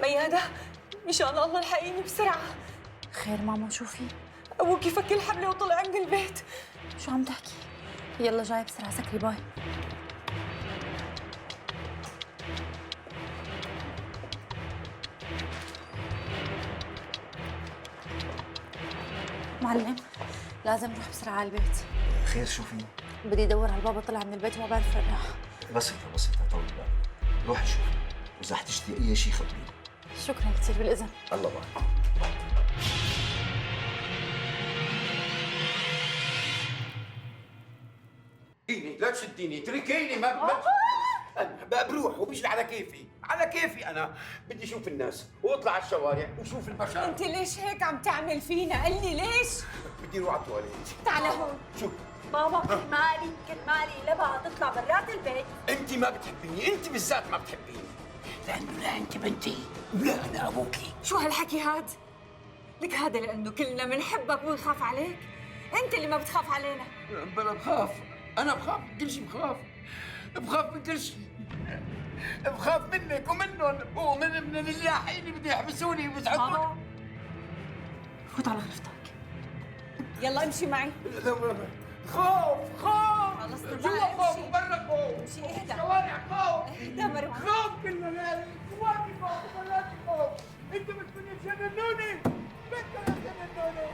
ميادة مشان الله الحقيني بسرعة. خير ماما، شو في؟ أبوكي فك الحبلة وطلع من البيت. شو عم تحكي؟ يلا جاي بسرعة، سكري bye. معلم لازم نروح بسرعة على البيت. خير شو في؟ بدي ادور على البابا، طلع من البيت وما بعرف وين راح. بسيطة بسيطة، طولي بالك، روحي شوفي، وإذا احتجتي أي شيء خبريني. شكرا كثير، بالإذن. الله معك. لا تشديني، اتركيني. ما انا بروح وبيجي على كيفي، على كيفي. انا بدي اشوف الناس واطلع على الشوارع وشوف البشر. انت ليش هيك عم تعمل فينا؟ قل لي ليش؟ بدي اروح على التواليت. تعال هون. شو؟ بابا كرمالي كرمالي لبعة تطلع برات البيت. انت ما بتحبيني، انت بالذات ما بتحبيني، لانه لا انت بنتي ولا انا ابوكي. شو هالحكي هاد؟ لك هذا لانه كلنا بنحبك ونخاف عليك، انت اللي ما بتخاف علينا. بلا بخاف، انا بخاف من كل شيء، بخاف بخاف من كل شيء، بخاف منك ومنهم ومن من اللاحقين اللي بده يحبسوني وبيسحبوني. فوت على غرفتك. يلا امشي معي. خوف خوف، خلص جوا خوف وبرا خوف، امشي اهدى، شوارع خوف، اهدى مروان، خوف كلنا، اخواتي خوف وبناتي خوف. انتم بدكم تجننوني، بدكم تجننوني.